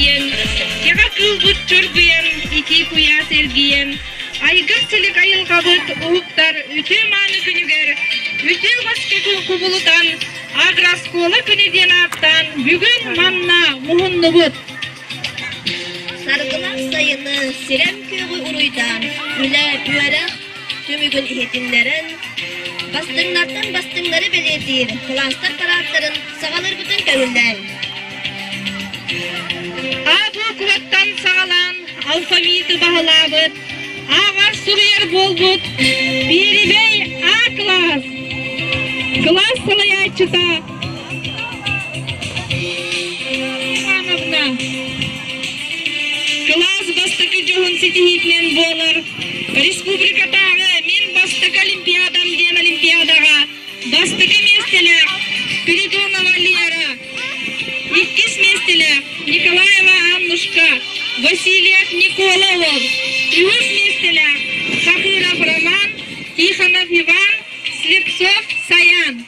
чэлгийэн, кэҕэ кыылбыт чоргуйан, итии куйаас эргийэн, айгыр-силик айылҕабыт уһуктар үтүө-мааны күнүгэр үтүө баска кубулутан, агрооскуола күнэ диэн ааттаан бүгүн манна муһуннубут. Саргылаах сайыны сирэм күөҕү уруйдаан, үлэ, үөрэх түмүгүн иһитиннэрэн, бастыҥнартан бастыҥнары бэлиэтиир кылаастар парааттарын саҕалыырбытын көҥүллээҥ. А буукубаттан саҕалаан алфавиты баһылаабыт, ааҕар суруйар буолбут Биэрибэй А кылаас, кылаас салайааччыта Ивановна кылаас бастакы дьоһун ситиһиитинэн буолар республикатааҕы Мин бастакы олимпиадам диэн олимпиадаҕа бастакы миэстэлээх Спиридонова Лера, иккис миэстэлээх Николаева Аннушка, Васильев Никола уол, үһүс миэстэлээх Хахыров Роман, Тихонов Иван, Слепцов Саян.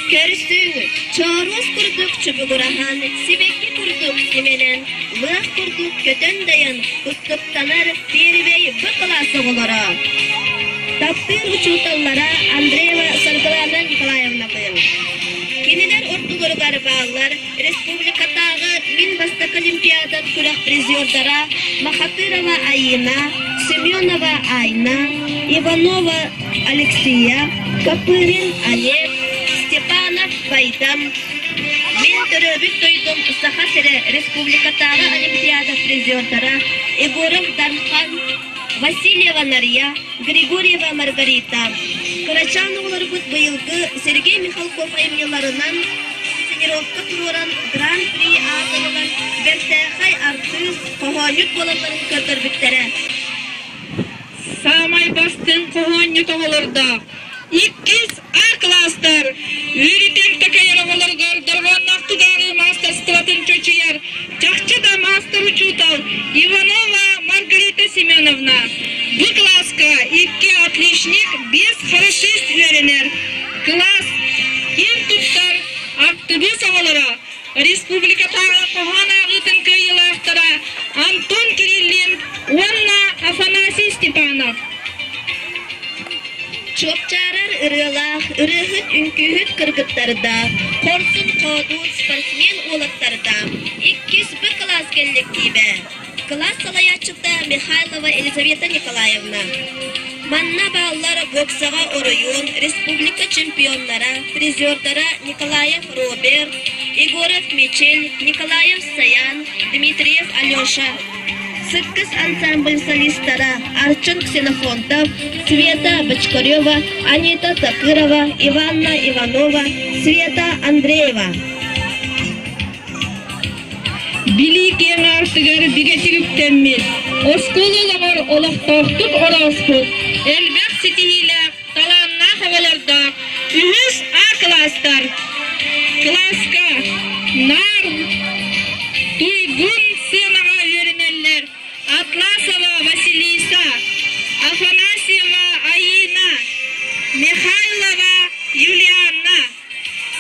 Көрсүҥ, чооруос курдук чубугураһан, сибэкки курдук симэнэн, лыах курдук көтөн дайан, кустуктанар Первэй Б кылаас оҕолоро. Таптыыр учууталлара Андреева Саргылана Николаевналыын. Кинилэр ортолоругар бааллар республикатааҕы Мин бастакы олимпиадам күрэх призердара Махатырова Аина, Семенова Айна, Иванова Алексея, Копырин Олег, Степанов Байдам, Мин төрөөбүт дойдум Саха сирэ республикатааҕы олимпиада призердара Егоров Дархан, Васильева Нария, Григорьева Маргарита. Кырачаан оҕолорбут быйылгы Сергей Михалков айымньыларынан тренировка туруоран Гран-при аатын ылан бэртээхэй артыыс, хоһоонньут буолалларын көрдөрбүттэрэ. Саамай бастыҥ хоһоонньут оҕолордоох иккис А кылаастар үөрэтэр такайар оҕолоругар дорҕоонноох тутааҕы маастарыстыбатын чочуйар чахчы да маастар-учуутал Иванова Маргарита Семеновна. Бу кылааска икки отличник, биэс хорошист үөрэнэр. Кылаас киэн туттар актыбыыс оҕолоро республикатааҕы хоһоон ааҕыытын кыайыылаахтара Антон Кириллин уонна Афанасий Степанов. Чуопчаарар ырыалаах, ырыаһыт, үҥкүүһүт кыргыттардаах, хорсун хоодуут спортсмен уолаттардаах иккис Б кылаас кэллэктиибэ. Кылаас салайааччыта Михайлова Елизавета Николаевна. Манна бааллар боксаҕа оройуон, республика чемпионнара, призердара Николаев Роберт, Егоров Мичил, Николаев Саян, Дмитриев Алеша, Сыккыс ансамбль солистара Арчын Ксенофонтов, Света Бочкарева, Анита Такырова, Иванна Иванова, Света Андреева. Билии киэҥ аартыгар бигэтик үктэммит, оскуола олоҕор олохтоохтук орооспут, элбэх ситиһиилээх, талааннаах оҕолордоох үһүс А кылаастар кылааска наар туйгун сыанаҕа үөрэнэллэр Атласова Василиса, Афанасьева Аина, Михайлова Юлианна.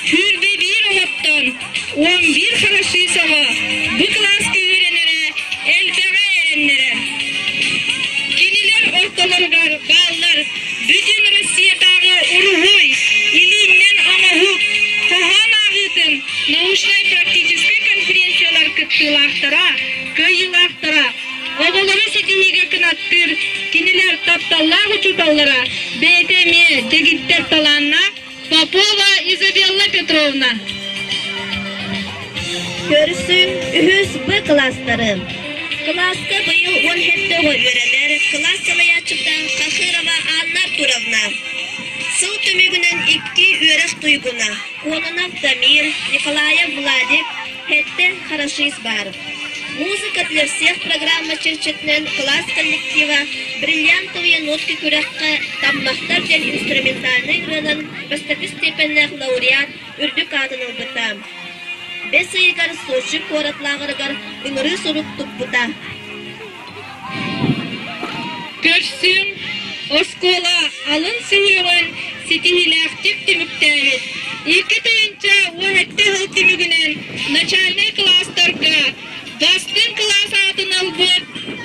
Сүүрбэ биир оҕоттон 11 хорошист оҕо бу кылааска үөрэнэрэ элбэҕи эрэннэрэр. Кинилэр ортолоругар бааллар Бүтүн Россиятааҕы уруһуй, илииннэн оҥоһук, хоһоон ааҕыытын научнай-практическай конференциялар кыттыылаахтара, кыайыылаахтара, оҕолору ситиһиигэ кынаттыыр кинилэр тапталлаах учууталлара бэйэтэ эмиэ дэгиттэр талааннаах Попова Изабелла Петровна. Көрсүҥ үһүс Б кылаастары. Кылааска быйыл 17 оҕо үөрэнэр, кылаас салайааччыта Хахырова Анна Артуровна. Сыл түмүгүнэн икки үөрэх туйгуна Кононов Дамир, Николаев Владик, Хэттэ Хорошист баар. Музыка для всех программа чэрчитинэн кылаас коллектива «Бриллиантовые нотки» күрэххэ «Таммахтар» диэн инструментальнай ырыанан бастакы степеннээх лауреат үрдүк аатын ылбыта. Бэс ыйыгар Сочи куорат лааҕырыгар ыҥырыы сурук туппута. Көрсүм оскуола алын сүһүөҕүн ситиһиилээхтик түмүктээбит. 2017 сыл. түмүгүнэн начальнай кылаастарга бастыҥ кылаас аатын ылбыт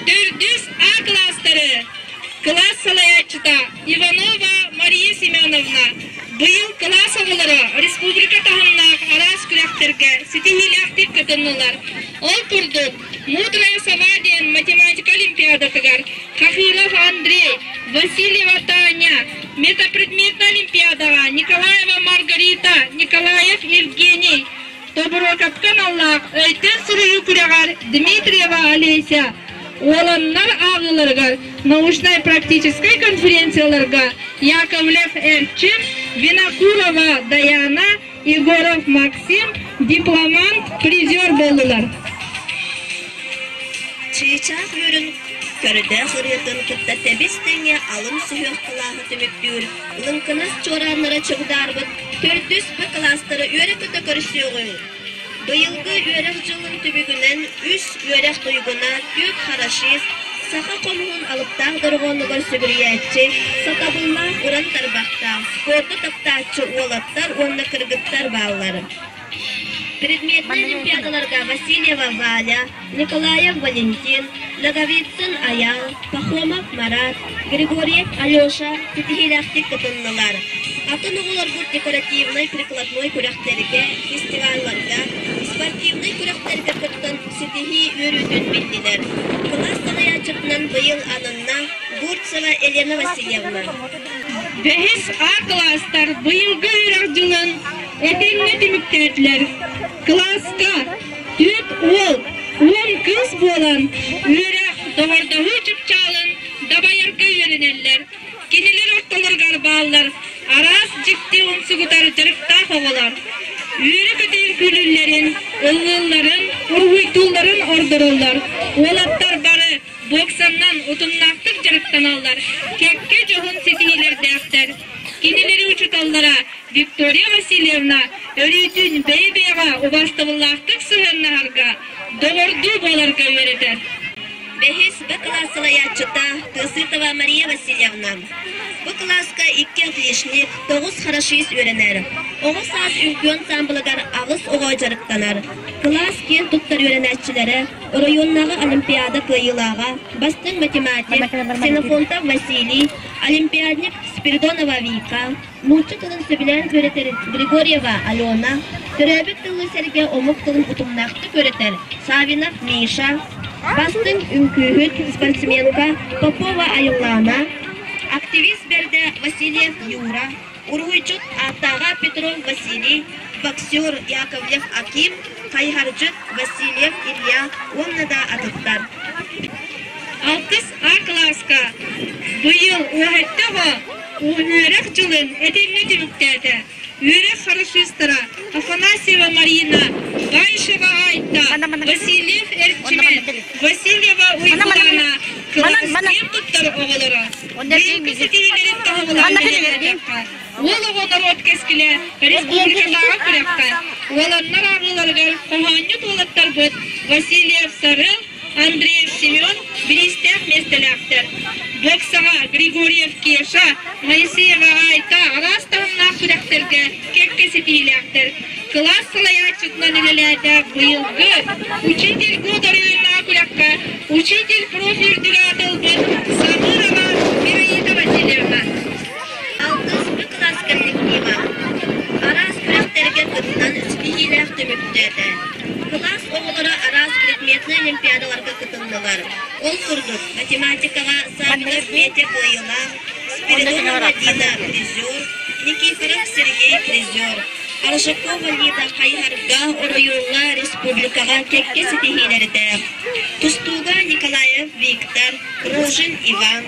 төрдүс А кылаастары кылаас салайааччыта Иванова Мария Семеновна быйыл кылаас оҕолоро республика таһымнаах араас күрэхтэргэ ситиһиилээхтик кытыннылар. Ол курдук, «Мудрая сова» диэн математика олимпиадатыгар Хахилов Андрей, Васильева Таня, метапредметнай олимпиадаҕа Николаева Маргарита, Николаев Евгений, Тобуруокапка аналлаах өйтөн суруйуу күрэҕэр Дмитриева Олеся, уоланнар ааҕыыларыгар научнай-практическай конференцияларга Яковлев Эрчим, Винокурова Даяна, Егоров Максим дипломант, призер буоллулар. Чыычаах үөрүн көрдөөх ырыатын кытта тэбис-тэҥҥэ алын сүһүөх кылааһы түмүктүүр лыҥкынас чуорааннара чугдаарбыт төрдүс Б кылаастары үөрэ-көтө көрсүөҕүҥ. Быйылгы үөрэх дьылын түмүгүнэн үс үөрэх туйгуна, түөрт хорошист, саха хомуһун алыптаах дорҕоонугар сүгүрүйээччи, сатабыллаах уран тарбахтаах, спорду таптааччы уолаттар уонна кыргыттар бааллар. Предметнэй олимпиадаларга Васильева Валя, Николаев Валентин, Ноговицын Айаал, Пахомов Марат, Григорьев Алеша ситиһиилээхтик кытыннылар. Атын оҕолорбут декоративнай-прикладной күрэхтэргэ, фестивалларга, спортивнай күрэхтэргэ кыттан ситиһии үөрүүтүн биллилэр. Кылаас салайааччытынан быйыл ананна Бурцева Елена Васильевна. Бэһис А кылаастар быйылгы үөрэх дьылын этэҥҥэ түмүктээтилэр. Кылааска түөрт уол, 10 кыыс буолан үөрэх, доҕордоһуу чыпчаалын дабайарга үөрэнэллэр. Кинилэр ортолоругар бааллар араас дьикти умсугутар дьарыктаах оҕолор. Үөрэ-көтө күлүллэрин, ыллыылларын, уруһуйдуулларын ордороллор. Уолаттар бары боксаннан утумнаахтык дьарыктаналлар, кэккэ дьоһун ситиһиилэрдээхтэр. Кинилэри учууталлара Виктория Васильевна өрүүтүн бэйэ-бэйэҕэ убаастабыллаахтык сыһыаннаһарга, доҕордуу буоларга үөрэтэр. Бэһис Б кылаас салайааччыта Тысытова Мария Васильевна. Бу кылааска икки отличник, тоҕус хорошист үөрэнэр. Оҕо саас үҥкүү ансаамбылыгар аҕыс оҕо дьарыктанар. Кылаас киэн туттар үөрэнээччилэрэ оройуоннааҕы олимпиада кыайыылааҕа, бастыҥ математик Ксенофонтов Василий, олимпиадник Спиридонова Вика, нуучча тылын сөбүлээн үөрэтэр Григорьева Алена, төрөөбүт тылы сэргэ омук тылын утумнаахтык үөрэтэр Савинов Миша, бастыҥ үҥкүүһүт, спортсменка Попова Айыллаана, активист бэрдэ Васильев Юра, уруһуйдьут ааттааҕа Петров Василий, боксер Яковлев Аким, хайыһардьыт Васильев Илья уонна да атыттар. Алтыс А кылааска быйыл уоһэтте оҕо үөрэх дьылын этэҥҥэ түмүктээтэ. Үөрэх хорошистара Афанасьева Марина, Баишева Айта, Васильев Эрчимэн, Васильева Уйгулаана кылаас киэн туттар оҕолоро. Быйылгы ситиһиилэрин тоһоҕолоон бэлиэтээтэххэ, уол оҕо норуот кэскилэ республикатааҕы күрэххэ уоланнар ааҕыыларыгар хоһоонньут уолаттарбыт Васильев Сарыл, Андреев Семен бириистээх миэстэлээхтэр. Боксаҕа Григорьев Кеша, Моисеева Айта араас таһымнаах күрэхтэргэ кэккэ ситиһиилээхтэр. Кылаас салайааччытынан үлэлээтэ быйылгы «Учитель года» оройуоннааҕы күрэххэ «Учитель профи» үрдүгэ аатылбыт Самырова Мираида Васильевна. Алтыс Б кылаас коллектива араас күрэхтэргэ кыттан ситиһиилээх түмүктээтэ. Кылаас оҕолоро араас предметнай олимпиадаларга кытыннылар. Ол курдук, математикаҕа Саввинов Петя кыайыылаах, Спиридонова Дина призер, Никифоров Сергей призер, Аржакова Лида хайыһарга, оройуоҥҥа, республикаҕа кэккэ ситиһиилэрдээх. Тустууга Николаев Виктор, Рожин Иван,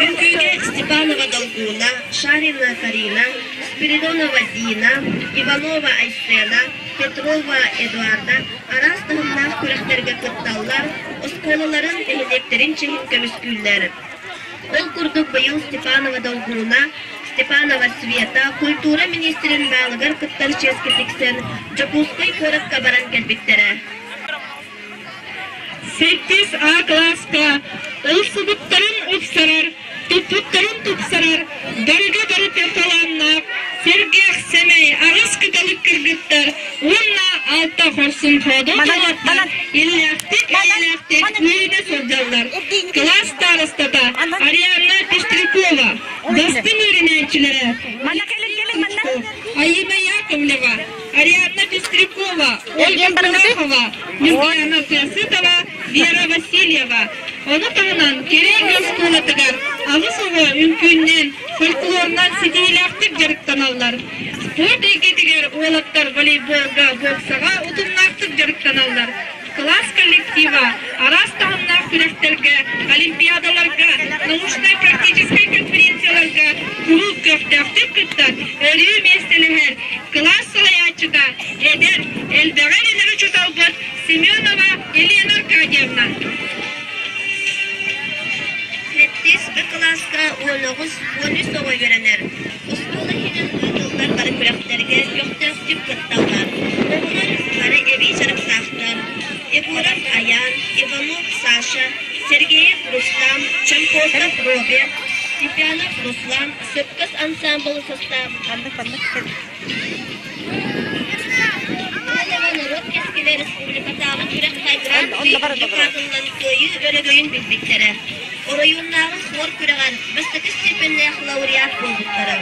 үҥкүүгэ Степанова Долгуна, Шарина Карина, Спиридонова Дина, Иванова Айсена, Петрова Эдуарда араас таһымнаах күрэхтэргэ кытталлар, оскуолаларын, нэһилиэктэрин чиһин көмүскүүллэр. Ол курдук быйыл Степанова Долгуна, Степанова Света культура министрин баалыгар кыттар чиэскэ тиксэн Дьокуускай куоракка баран кэлбиттэрэ. Сэттис А кылааска ылсыбыттарын ыпсарар, туппуттарын тупсарар, барыга барыта талааннаах Сэргэх, сэмэй, аҕыс кыталык кыргыттар уонна алта хорсун хоодуот уолаттар иллээхтик, эйэлээхтик үөрэнэ сылдьаллар. Кылаас старостата Арианна Пестрякова, бастыҥ үөрэнээччилэрэ Аина Яковлева, Ариадна Пестрякова, Ольга Курахова, Ньургуяна Тыасытова, Вера Васильева. Ону таһынан Кэрэйгэ оскуолатыгар аҕыс оҕо үҥкүүннэн, фольклорунан ситиһиилээхтик дьарыктаналлар. Спорт эйгэтигэр уолаттар волейболга, боксаҕа утумнаахтык дьарыктаналлар. Кылаас коллектива араас таһымнаах күрэхтэргэ, олимпиадаларга, научнай-практическай конференцияларга куруук көхтөөхтүк кыттар, өрүү миэстэлэһэр кылаас салайааччыта, эдэр, элбэҕи эрэнэр учууталбыт Семенова Елена Аркадьевна. Сэттис Б кылааска 19, 13 оҕо үөрэнэр. Оскуола иһинэн ыытыллар бары күрэхтэргэ көхтөөхтүк кытталлар. Оҕолор бары эбии дьарыктаахтар. Егоров Аян, Иванов Саша, Сергеев Рустам, Чемпосов Роберт, Степанов Руслан Сөпкөс ансаамбыл састаабын Уолаҕа норуот кэскилэ республикатааҕы күрэххэ Гран-при үрдүк аатыллан кыайыы өрөгөйүн билбиттэрэ. Оройуоннааҕы хор күрэҕэр бастакы степеннээх лауреат буолбуттара.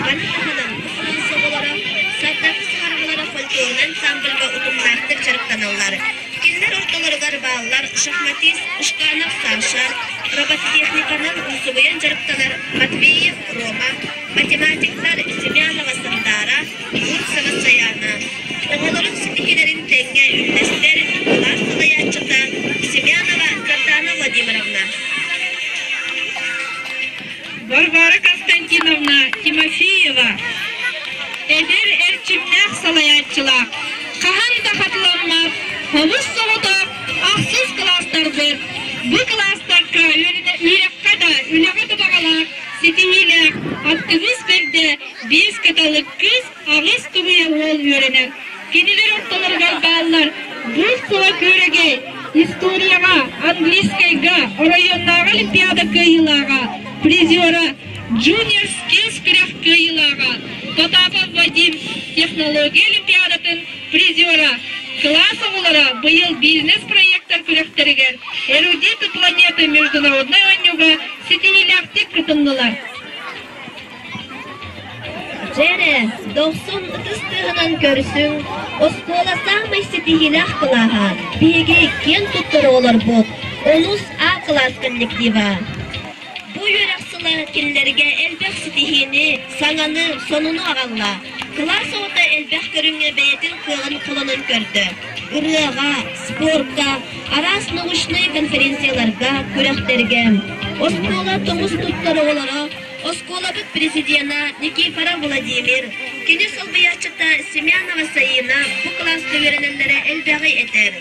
Маны таһынан бу кылаас оҕолоро Сардаҥа саһарҕалара фольклорнай ансамбльга утумнаахтык дьарыктаналлар. Кинилэр ортолоругар бааллар шахматист Ушканов Саша, робототехниканан умсугуйан дьарыктанар Матвеев Рома, математиктар Семенова Сардаара, Бурцева Сайаана. Оҕолорун ситиһиилэрин тэҥҥэ үллэстэр кылаас салайааччыта Семенова Сардаана Владимировна. Варвара Константиновна Тимофеева эдэр эрчимнээх салайааччылаах, хаһан да хатыламмат хомус соҕотох ахсыс кылаастарбыт. Бу кылаастарга үөрэххэ да, үлэҕэ да баҕалаах, ситиһиилээх, актыбыыс бэрдэ биэс кыталык кыыс, аҕыс туруйа уол үөрэнэр. Кинилэр ортолоругар бааллар Бурцева Күөрэгэй, историяҕа, английскайга, оройуоннааҕы олимпиада кыайыылааҕа, призера, Junior Skills күрэх кыайыылааҕа, Потапов Вадим, технология олимпиадатын призера, кылаас оҕолоро быйыл бизнес-проектар күрэхтэригэр Эрудиты планеты международнай оонньууга ситиһиилээхтик кытыннылар. Дьэ, дохсун ытыс тыаһынан көрсүҥ, оскуола саамай ситиһиилээх кылааһа, биһиги киэн туттар оҕолорбут, онус А кылаас коллектива. Бу үөрэх сыла кинилэргэ элбэх ситиһиини, саҥаны, сонуну аҕалла. Кылаас оҕото элбэх көрүҥҥэ бэйэтин кыаҕын холонон көрдө. Ырыаҕа, спорка, араас научнай конференцияларга, күрэхтэргэ. Оскуола тумус туттар оҕолоро Оскуолабыт президена Никифоров Владимир, кини солбуйааччыта Семенова Саина бу кылааска үөрэнэллэрэ элбэҕи этэр.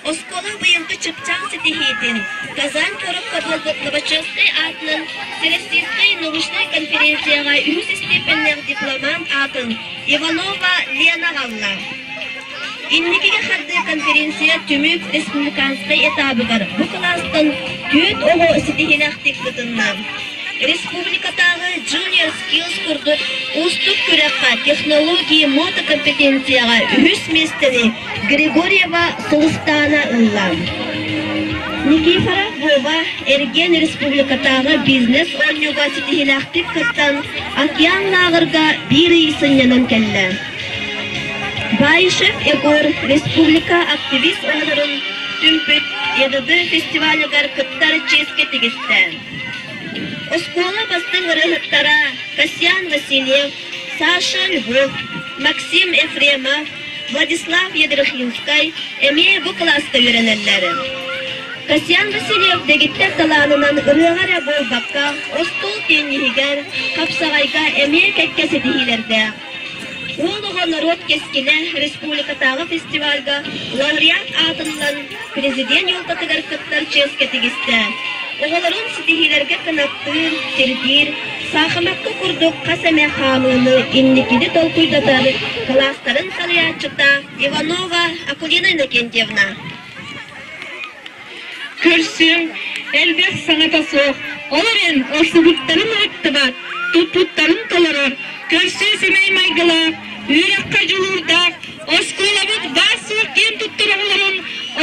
Оскуола быйылгы чыпчаал ситиһиитин Казань куоракка буолбут Лобачевскай аатынан Всероссийскай научнай конференцияҕа үһүс степеннээх дипломант аатын Иванова Лена аҕалла. Инникигэ хардыы конференция түмүк республиканскай этабыгар бу кылаастан түөрт оҕо ситиһиилээхтик кытынна. Республикатааҕы Junior Skills курдук уустук күрэххэ технологии мотокомпетенцияҕа үһүс миэстэни Григорьева Сулустаана ылла. Никифоров Вова Эргиэн республикатааҕы бизнес оонньууга ситиһиилээхтик кыттан Океан лааҕырга биир ый сынньанан кэллэ. Баишев Егор республика активист оҕолорун түмпүт ЕДД фестивалыгар кыттар чиэскэ тигистэ. Оскуола бастыҥ ырыаһыттара Касьян Васильев, Саша Львов, Максим Ефремов, Владислав Ядрихинскай эмиэ бу кылааска үөрэнэллэр. Касьян Васильев дэгиттэр талаанынан ырыаҕа эрэ буолбакка, остуол тенниһигэр, хапсаҕайга эмиэ кэккэ ситиһиилэрдээх. Уол оҕо норуот кэскилэ республикатааҕы фестивальга лауреат аатыннан президент елкатыгар кыттар чиэскэ тигистэ. Оҕолорун ситиһиилэргэ кынаттыыр, сирдиир, саахымакка курдук хас эмэ хаамыыны инникини толкуйдатар кылаастарын салайааччыта Иванова Акулина Иннокентьевна. Көрсүөм, элбэх саҥата суох, ол эрэн охсубуттарын ыһыктыбат, туппуттарын толорор. Көрсүү-сэмэй майгылаах, үөрэххэ дьулуурдаах, оскуолабыт баар-суох киэн туттар оҕолорун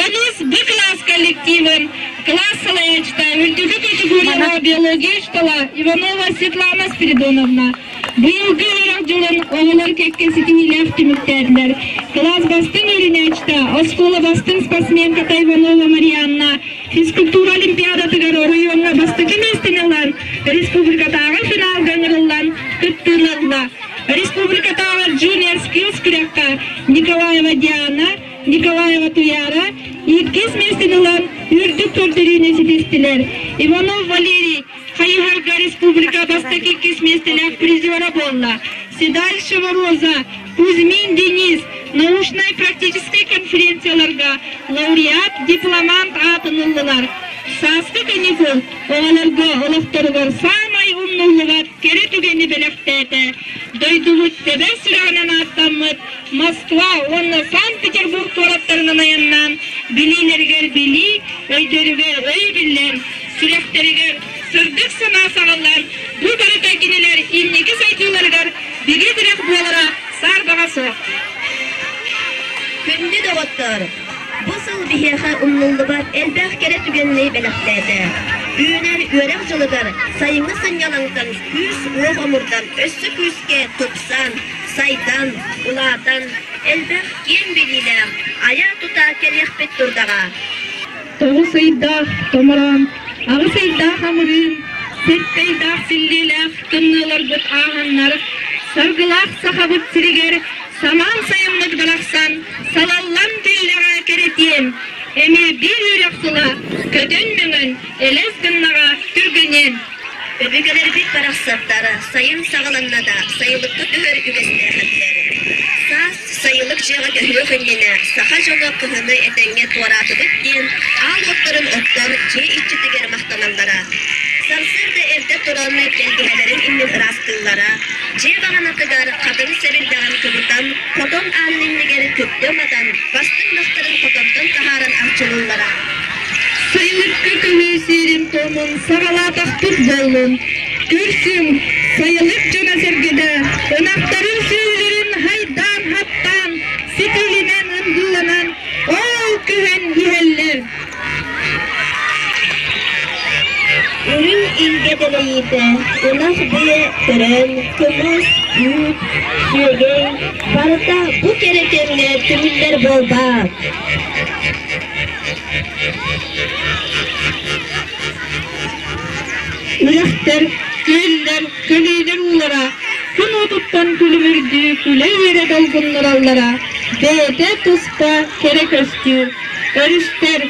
онус Б кылаас коллективын кылаас салайааччыта үрдүкү категорияҕа биология учуутала Иванова Светлана Спиридоновна быйылгы үөрэх дьылын оҕолор кэккэ ситиһиилээх түмүктээтилэр. Кылаас бастыҥ үөрэнээччитэ, оскуола бастыҥ спортсменката Иванова Марианна физкультура олимпиадатыгар оройуоҥҥа бастакы миэстэни ылан, республикатааҕы финалга ыҥырыллан кыттыыны ылла. Республикатааҕы Junior Skills күрэххэ Николаева Диана, Николаева Туяра иккис миэстэни ылан үрдүк көрдөрүүнү ситистилэр. Иванов Валерий хайыһарга республика бастакы иккис миэстэлээх призера буолла. Седальшева Роза, Кузьмин Денис научнай-практическай конференцияларга лауреат, дипломант аатын ыллылар. Сааскы каникул оҕолорго олохторугар саамай умнуллубат кэрэ түгэни бэлэхтээтэ. Дойдубут тэбэр сүрэҕинэн ааттаммыт Москва уонна Санкт-Петербург куораттарынан айаннаан билиилэригэр билии, өйдөрүгэр өй биллэн, сүрэхтэригэр сырдык санаа саҕаллан, бу барыта кинилэр инники сайдыыларыгар бигэ тирэх буолара саарбаҕа суох. Күндү доҕоттор! Бу сыл биһиэхэ умнуллубат элбэх кэрэ түгэнни бэлэхтээтэ. Үүнэр үөрэх дьылыгар сайыҥҥы сынньалаҥтан күүс-уох омурдан өссө күүскэ тупсан, сайдан, улаатан, элбэх киэҥ билиилээх айа-тута кэлиэхпит турдаҕа. Тоҕус ыйдаах томороон, аҕыс ыйдаах амырыын, сэттэ ыйдаах силлиэлээх тымныыларбыт ааһаннар, саргылаах Сахабыт сиригэр самаан сайыммыт барахсан салаллан кэллэҕэ кэрэтиэн, эмиэ биир үөрэх сыла көтөн-мөҥөн элэс гыннаҕа түргэниэн. Өбүгэлэрбит барахсаттар сайын саҕаланна да сайылыкка түһэр үгэстээх этилэр. Саас сайылык дьиэҕэ көһүөх иннинэ саха дьоно кыһыны этэҥҥэ туораатыбыт диэн аал уоттарын оттон дьиэ иччитигэр махтаналлара. Сарсыарда эрдэ туран тэлгэһэлэрин иннин ыраастыыллара, дьиэ баҕанатыгар хатыҥ сэбирдэҕин кыбытан, хотон аанын иннигэр күрдьэ уматан, бастыҥ мастарын хотонтон таһааран арчылыыллара. Сайылыкка көһүү сиэрин-туомун саҕалаатахпыт буоллун. Көрсүҥ, сайылык дьоно-сэргэтэ ынахтарын сүөһүлэрин хайдаан-хаттаан, ситиилинэн ындыыланан ол көһөн иһэллэр. Үрүҥ илгэ дэлэйиитэ, ынах быа төрөөн, кымыс, үүт, сүөгэй барыта бу кэрэ кэмҥэ түмүллэр буолбаат. Үрэхтэр, күөллэр, көлүүлэр уулара күн уотуттан күлүмүрдүү күлэ-үөрэ долгуннураллара бэйэтэ туспа кэрэ көстүү. Өрүстэр,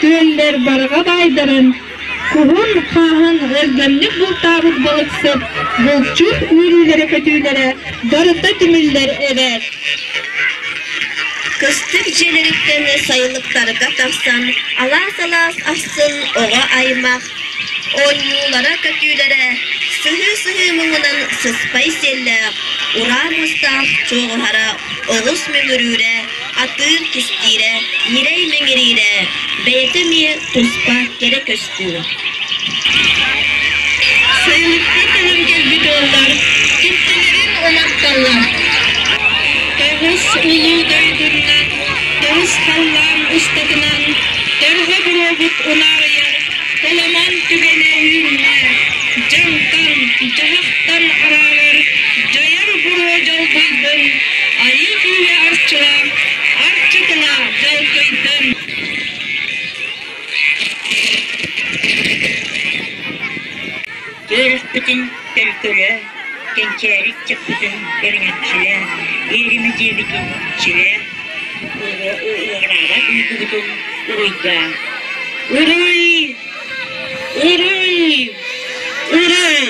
күөллэр барҕа баайдарын, куһун, хааһын өлгөмнүк бултаабыт балыксыт, булчут үөрүүлэрэ-көтүүлэрэ барыта түмүллэр эбээт. Кыстык дьиэлэриттэн сайылыктарга тахсан алаас-алаас ахсын оҕо аймах оонньуулара-көтүүлэрэ сыһыы-сыһыы муҥунан сыспай сиэллээх, ураа муостаах чуоҕуһара оҕус мөҥүрүүрэ, атыыр кистиирэ, ньирэй мэҥириирэ бэйэтэ эмиэ туспа кэрэ көстүү. Сайылыкка көһөн кэлбит ыаллар түптэлэрин уматталлар. Тоҕус улуу дойдуннан, тоҕус халлаан устатынан төрҕө буруобут унаарыйар толомон түгэнэ үүннэ. Дьаҥтан, дьаһахтан араарар дьайар буруо дьолбуйдун, айыы күүһэ арчылаах, арчытына дьалкыйдын. Үөрэхпитин төлкөлөө, кэнчээри ыччаппытын кэриҥэччилээ, иэримэ дьиэбитин иччилээ, уҕараабат уйгубутун уруйдаа. Уруй! Уруй! Уруй!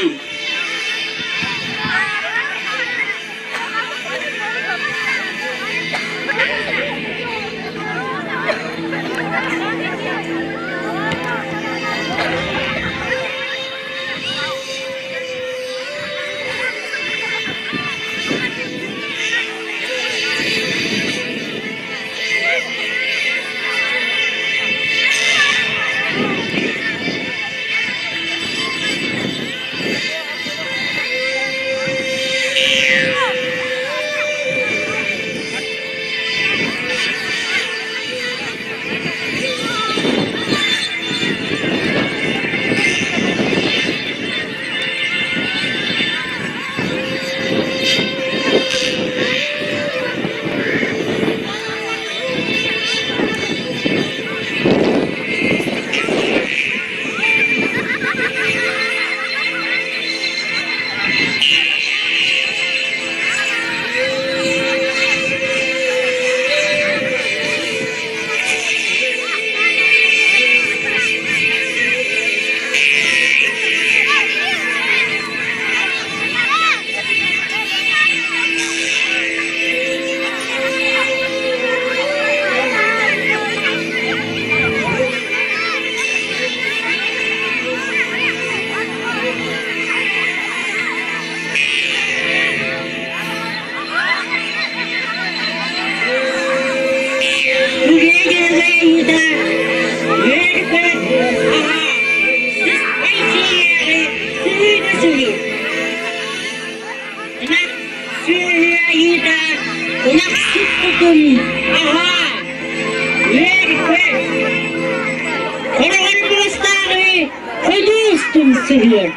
сыһыар.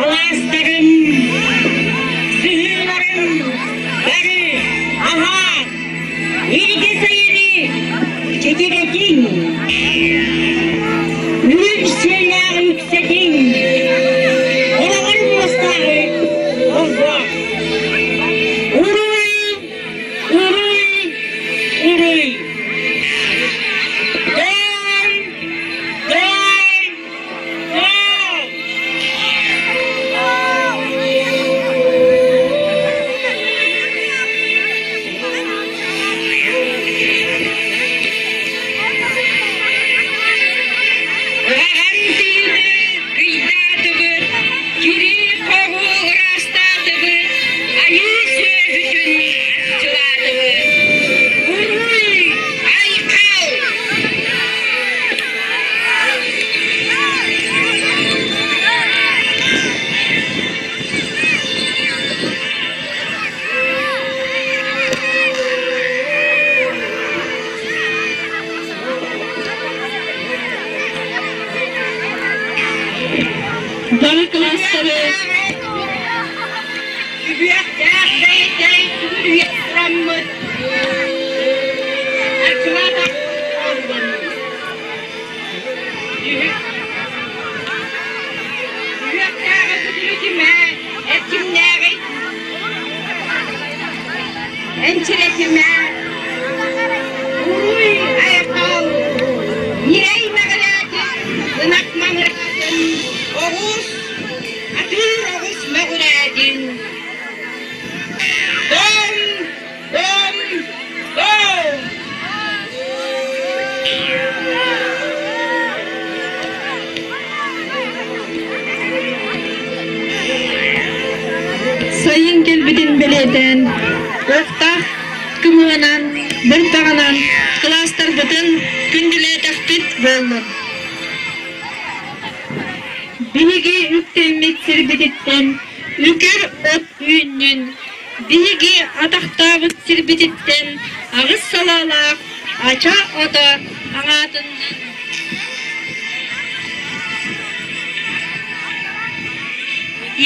Алаастарым, сыһыыларым бары аһаат, илгэ сайыны чэчирэтиҥ, үрүҥ сиэллээҕи үксэтиҥ, хороҕор муостааҕы холбоо. Уруй, уруй, уруй! Дом, дом, дом! Аҕам тыыны кыйдаатыбыт, кири-хоҕу ыраастаатыбыт, айыы сүөһүтүн арчылаатыбыт. Уруй, айхал! Бары кылаастары Үһүөхтээх бэйэтэй сүгүрүйэ тураммыт арчылаатах Үһүөхтээҕи күтүрүтүмэ, эрчимнээҕи энчирэтимэ, уруй айхал, ньирэй мэҕирээтин, ынах маҥыраатын, оҕус, атыыр оҕус мөҕүрээтин. Дом, дом, дом! Сайын кэлбитин бэлиэтээн, уохтаах кымыһынан, бырдаҕынан кылаастарбытын күндүлээтэхпит буоллун. Биһиги үктэммит сирбититтэн үкэр от үүннүн, биһиги атахтаабыт сирбититтэн аҕыс салаалаах ача ото аҥаатыннын.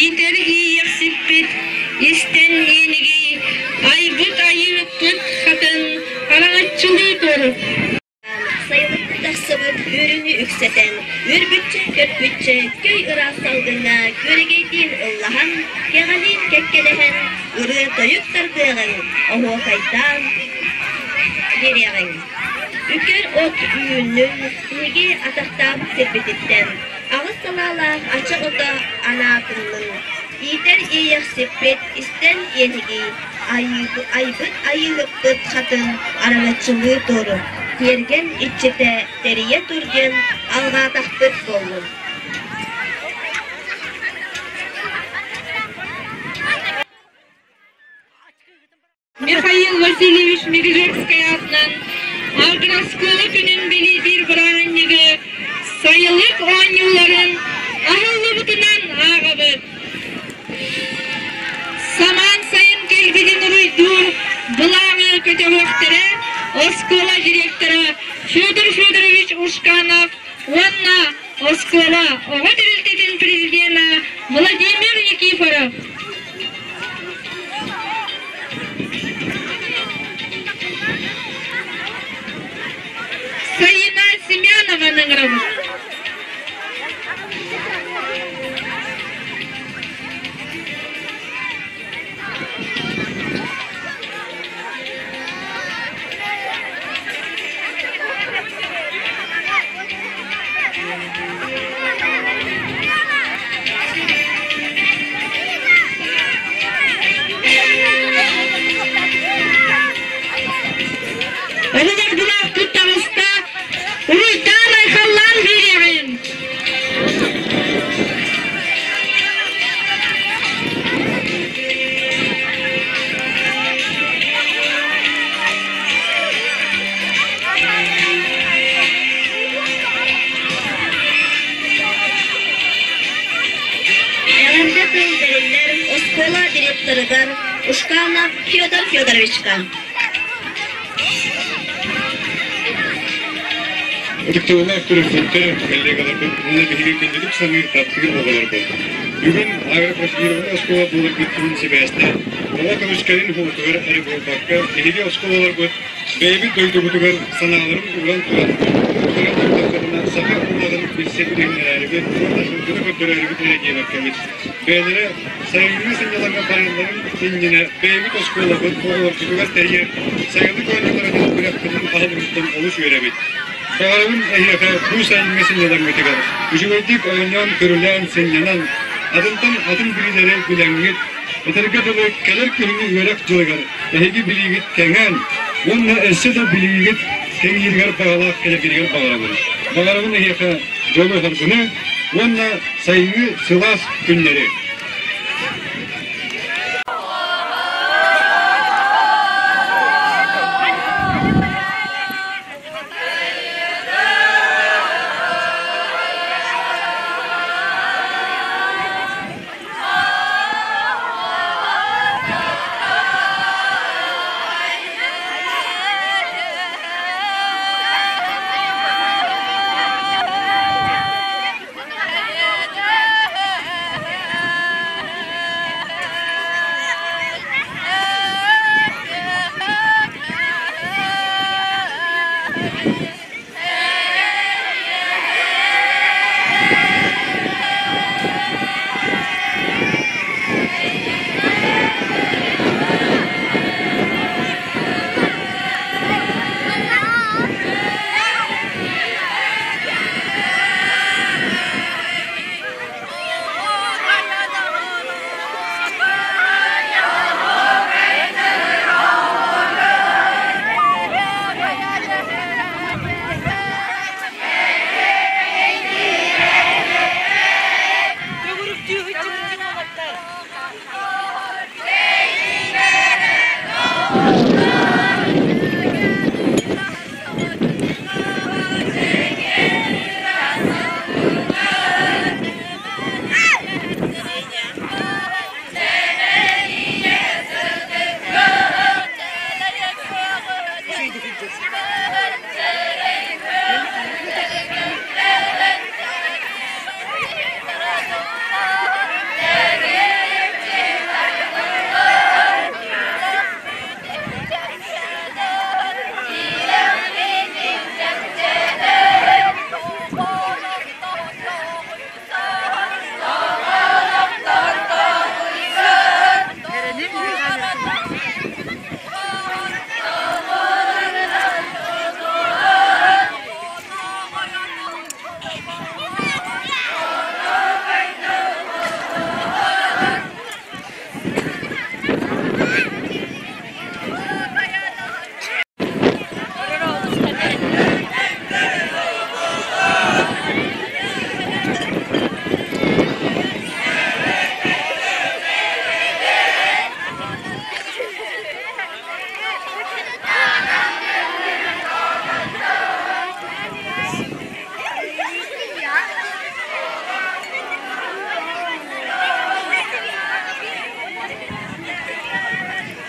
Иитэр иэйэхсиппит истэн иэнигий, айбыт айыыппыт хатын араҥаччылыы тур. Сайылыкка тахсыбыт үөрүүнү үксэтэн, үөрбүччэ-көппүччэ көй ыраас салгыҥҥа күөрэгэйдиин ыллаһан, кэҕэлиин кэккэлэһэн, ырыа-тойук тардыаҕыҥ, оһуохайдаан биэриэҕиҥ. Үкэр от үүннүн, биһиги атахтаабыт сирбититтэн, аҕыс салаалаах ача ото анаатыннын, иитэр иэйэхсиппит истэн иэнигий, айбыт айыыһыппыт хатын араҥаччылыы тур, тиэргэн иччитэ тэрийэ тур диэн алҕаатахпыт буоллун. Михаил Васильевич Мегежекскэй аатынан агрооскуола күнүн бэлиэтиир бырааһынньыгы сайылык оонньууларын аһыллыбытынан ааҕабыт. Самаан сайын кэлбитин уруйдуур былааҕы көтөҕүөхтэрэ оскуола директора Федор Федорович Ушканов уонна оскуола оҕо тэрилтэтин президенэ Владимир Никифоров. Саина Семенованы ыҥырабыт. Оҕолоргулаах кыттаҕыста уруйдаан айхаллаан биэриэҕин. Эҕэрдэ тыл бэриллэр оскуола директорыгар Ушканов Федор Федоровичка. Ытыктабыллаах төрөппүттэр, коллегаларбыт уонна биһиги күндүтүк саныыр, таптыыр оҕолорбут. Бүгүн агропрофилированнай оскуола буоларбыт сибээстээн, оҕо көмүскэлин уһуутугар эрэ буолбакка, биһиги оскуолаларбыт бэйэбит дойдубутугар санааларын ууран туран, кыра турдахтарына саха ынаҕын билсэ билиһиннэрээрибит уонна сылгыны көрдөрөөрүбүт эрэ диэбэккэбит, бэйэлэрэ сайыҥҥы сынньалаҥҥа баралларын иннинэ бэйэбит оскуолабыт оҕолорбутугар тэрийэр сайылык оонньууларынан күрэхпитин аһыллыбыттан олус үөрэбит. Баҕарабын эһиэхэ бу сайыҥҥы сынньалаҥҥытыгар үчүгэйдик оонньоон-көрүлээн сынньанан, атынтан атын билиилэри билэҥҥит, этэргэ дылы кэлэр күһүҥҥү үөрэх дьылыгар эһиги билиигит кэҥээн уонна өссө да билиигит кэҥииригэр баҕалаах кэлэргитигэр баҕарабын. Баҕарабын эһиэхэ дьолу-соргуну уонна сайыҥҥы сылаас күннэри.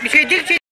Үчүгэйдик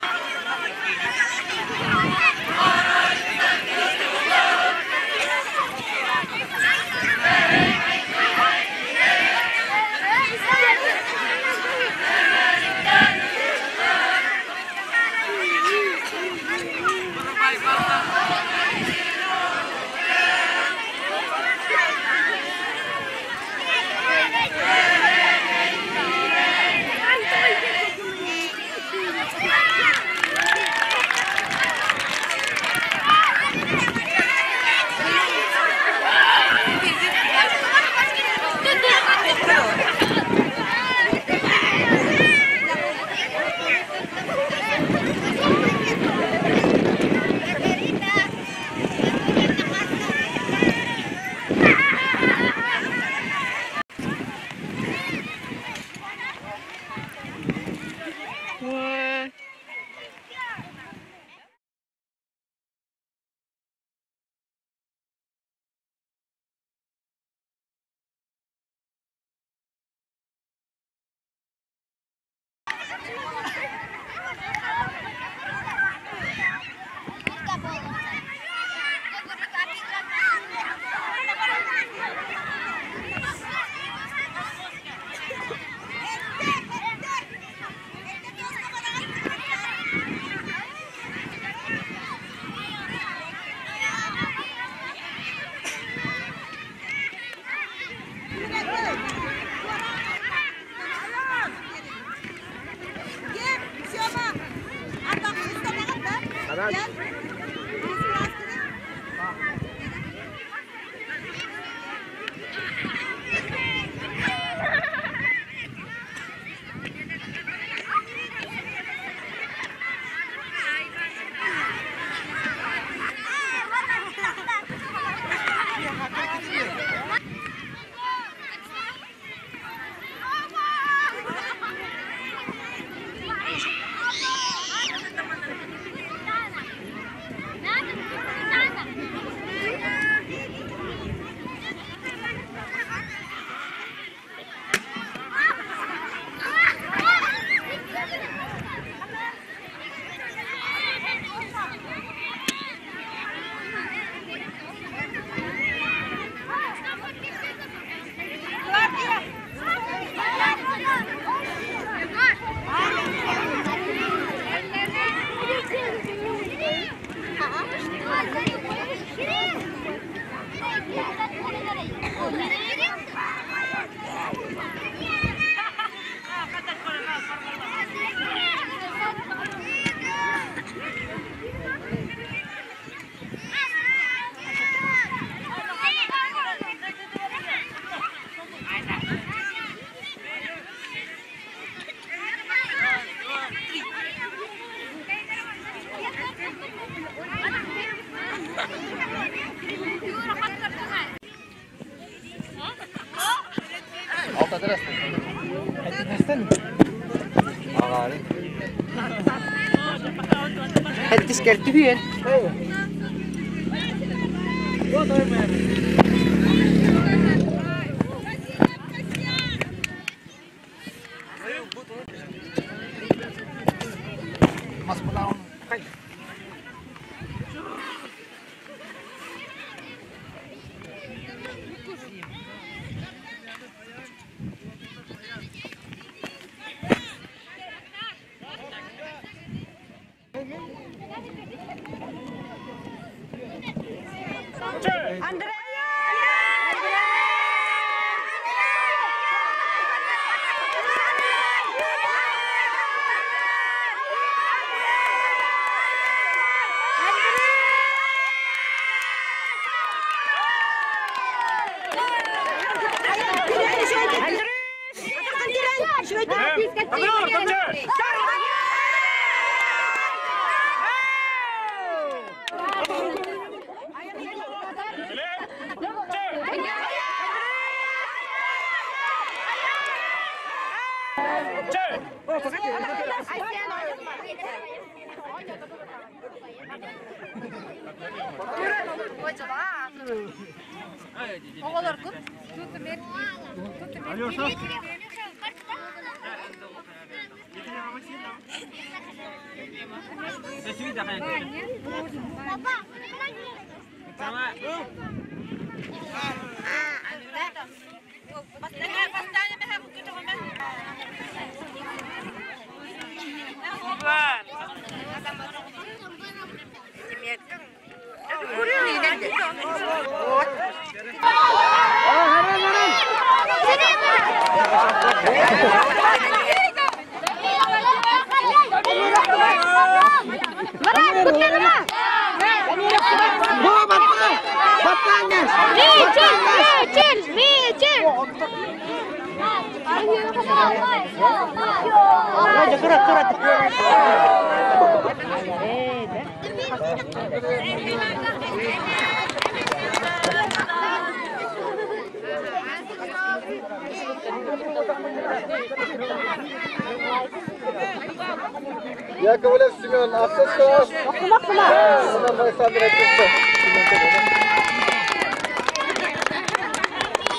Яковлев Семен, Ахсас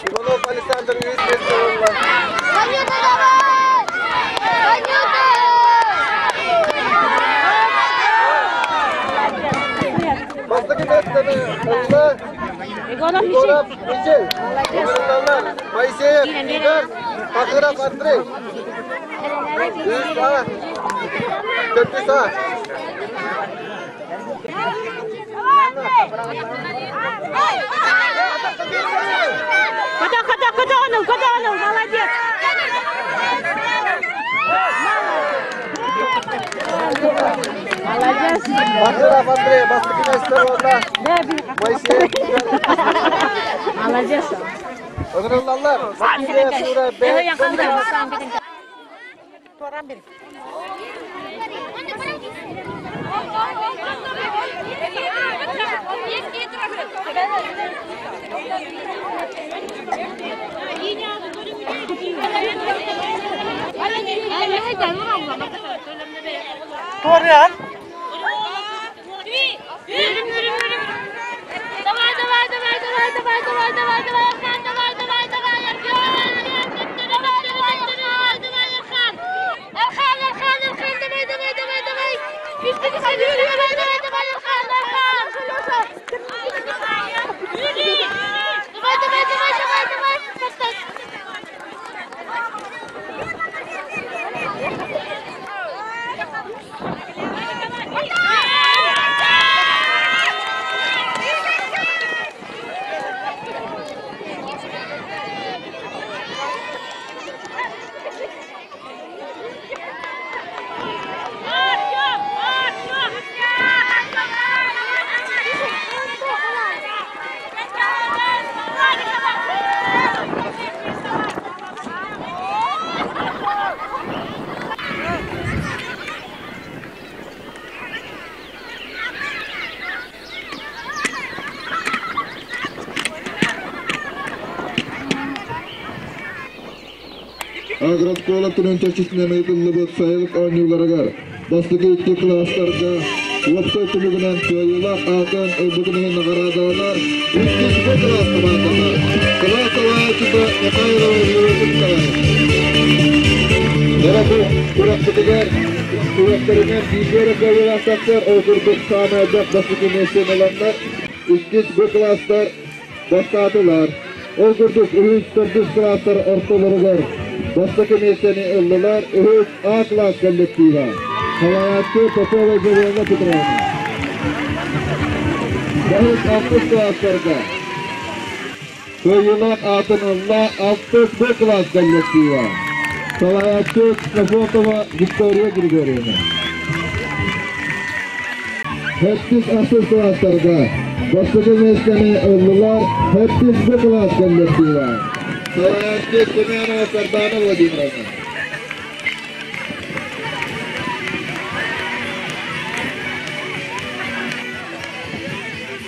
Иванов Александр Ванюта, давай! Ванюта! Егоров Михаил, Моисеев Игорь, Бахыров Андрей. Үс А, төрдүс А. Куда, куда, куда он, куда он, молодец! Молодец! Бакыров Андрей бастакы миэстэ буолла. Моисеев Игорь. Молодец. Ыҥырыллаллар. Василия Сура Б. Давай, давай, давай, давай, давай, давай, давай, давай, Архан, давай, давай, давай, Архан, давай, давай, давай, давай, Архан, Архан, Архан, Архан, давай, давай, давай, давай, давай, давай, давай, Архан, Архан, давай, давай, давай, давай, давай, поставь. Агроскола түнін чәчісінен ыытыллыбыт сайылык оонньууларыгар бастакы икки кылаастарга уопсай түмүгүнэн кыайыылаах аатын ылбытын иһин наҕараадаланар иккис Б кылаас хамаандата. Кылаас салайааччыта Михайлова Елизавета Николаевна. Дара бу күрэхпитигэр күрэхтэринэн бииргэ эрэ кыайыылаах тахсар, ол курдук саамай элбэх бастакы миэстэни ыланнар иккис Б кылаастар бастаатылар. Ол курдук үһүс, төрдүс кылаастар ортолоругар бастакы миэстэни ыллылар үһүс А класс коллектива. Салайааччы Попова Елена Петровна. Бэһис, алтыс кылаастарга кыайыылаах аатын ылла алтыс Б класс коллектива. Салайааччы Ксенофонтова Виктория Григорьевна. Сэттис, ахсыс кылаастарга бастакы миэстэни ыллылар сэттис Б класс коллектива. Салайааччы Семенова Сардана Владимировна.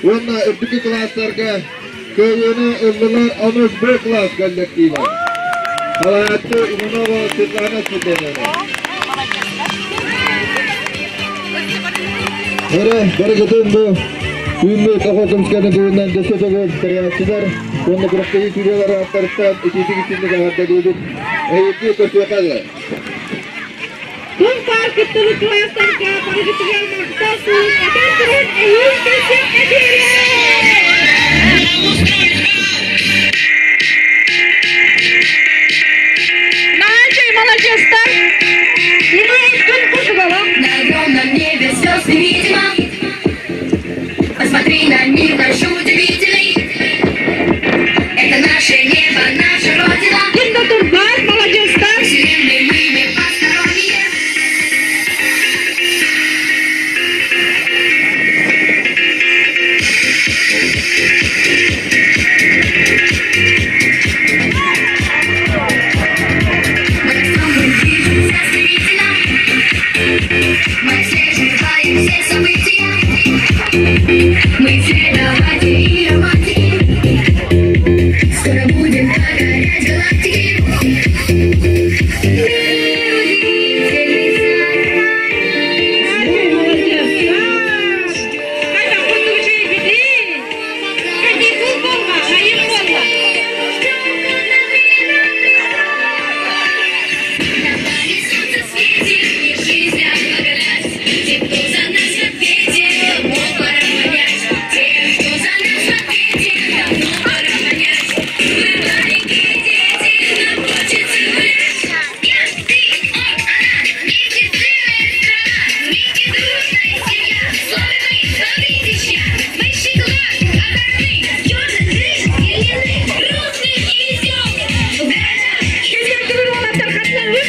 Уонна үрдүкү кылаастарга кыайыыны ыллылар онус Б класс коллектива. Салайааччы Иванова Светлана Светлановна. Эрэ, барыгытын бу үүммүт оҕо көмүскэлин күнүнэн дөссө төгүл тэрийээччилэр уонна күрэхтэһии судьуйалар ааттарыттан итиитик истиҥник эҕэрдэлиибит. Эһиги көрсүөххэ дылы. Туох баар кыттыбыт кылаастарга барыгытыгар махтал сурук этэн туран эһиил көрсүөххэ диэри! Наачай, маладьыастар! Күн курдук На огромном небе звезды видимо. Посмотри на мир наш удивительный. Это наше небо, наша родина. Ким да турбат, маладьыастар! Вселенной мы не посторонние. Мы растем, мы движемся стремительно. Мы все желаем все события. Мы исследователи и романтики. Скоро будем покорять галактики. Мир удивительный. Ой, маладьыастар! Хайда, курдук үчүгэй Каникул буолла, сайын буолла. Над нами солнце светит, и жизнь благодать. Тем, кто за нас в ответе, давно пора понять. Тем, кто за нас в ответе, давно пора понять. Мы маленькие дети, нам хочется гулять. Я, ты, он, она, вместе целая страна. Вместе дружная семья, словно мы смотрите, Мы щеглы, озорны, черный, рыжий, зеленый, грустный и веселый. В городах Кэлиэн уолаттар ханналар?